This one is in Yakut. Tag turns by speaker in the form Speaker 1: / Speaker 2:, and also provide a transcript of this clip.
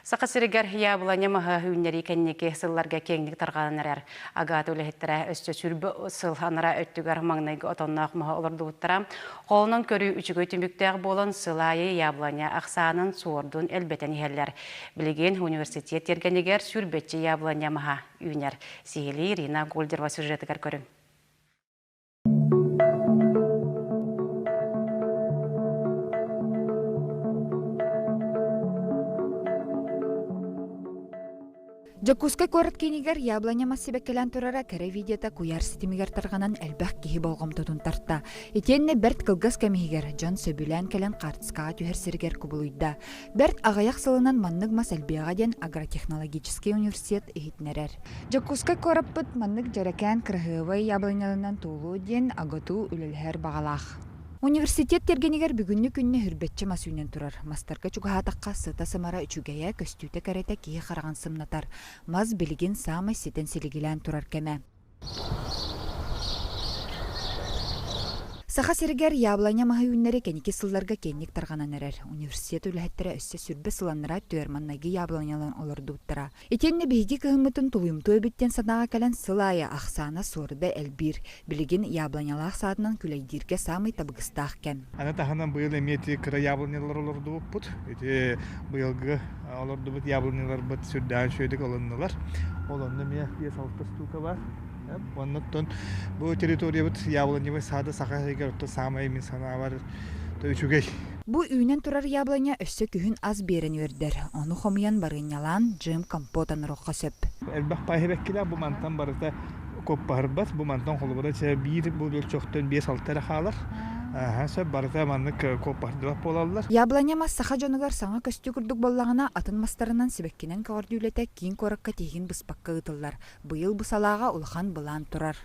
Speaker 1: Саха сиригэр яблоня маһа үүннэрии кэнники сылларга киэҥник тарҕанан эрэр. АГАТУ үлэһиттэрэ өссө сүүрбэ сыл анараа өттүгэр маҥнайгы отонноох маһы олордубуттара. Холонон көрүү үчүгэй түмүктээх буолан сыл аайы яблоня ахсаанын суордун элбэтэн иһэллэр. Билигин университет тиэргэнигэр сүүрбэччэ яблоня маһа үүнэр. Сиһилии Ирина Гольдерова сюжетыгар көрүҥ.
Speaker 2: Дьокуускай куорат киинигэр яблоня мас сибэккилээн турара кэрэ видеота куйаар ситимигэр тарҕанан элбэх киһи болҕомтотун тарта. Итиэннэ бэрт кылгас кэм иһигэр дьон сөбүлээн кэлэн хаартыскаҕа түһэр сиригэр кубулуйда. Бэрт аҕыйах сылынан маннык мас элбиэҕэ диэн агротехнологическай университет иһитиннэрэр. Дьокуускай куораппыт маннык дьэрэкээн кыраһыабай яблоняларынан туолуо диэн АГАТУ үлэлэһэр баҕалаах. Университет тиэргэнигэр бүгүҥҥү күҥҥэ үрбэччи мас үүнэн турар. Мастарга чугаһаатахха сыта-сымара үчүгэйэ, көстүүтэ кэрэтэ киһи хараҕын сымнатар. Мас билигин саамай ситэн силигилээн турар кэмэ. Саха сиригэр яблоня маһы үүннэри кэнники сылларга киэҥник тарҕанан эрэр. Университет үлэһиттэрэ өссө сүрбэ сыланнара түөр маҥнайгы яблоняларын олордубуттара. Итиэннэ биһиги кыһыммытын тулуйумтуо эбит диэн санааҕа кэлэн сыл аайы ахсаана суорда элбиир. Билигин яблонялаах саатынан күлэйдииргэ саамай табыгастаах кэм.
Speaker 3: Аны таһынан быйыл эмиэ ити кыра яблонялар олордубуппут. Ити быйылгы олордубут яблоняларбыт сүрдээх үчүгэйдик ылыннылар. Ол онно эмиэ 5-6 штука бар. Оннуттан бу территориябыт яблоневый саада Саха сиригэр оттон саамай мин санаабар үчүгэй.
Speaker 2: Бу үүнэн турар яблоня өссө күһүн ас биэрэн үөрдэр. Ону хомуйан барыанньалаан джем компот оноруохха сөп.
Speaker 3: Элбэх паһибэккилээх бу мантан барыта куоппаһырбат. Бу мантан холобура чэ биир бу өлчөхтөн 5-6 эрэ хаалар. Аха сөп барыта маннык куоппаһырдыбат буолаллар.
Speaker 2: Яблоня мас саха дьонугар саҥа көстүү курдук буоллаҕына, атын мастарынан сибэккинэн көҕөрдүүлэтэ киин куоракка тиһигин быспакка ыытыллар. Быйыл бу салааҕа улахан былаан турар.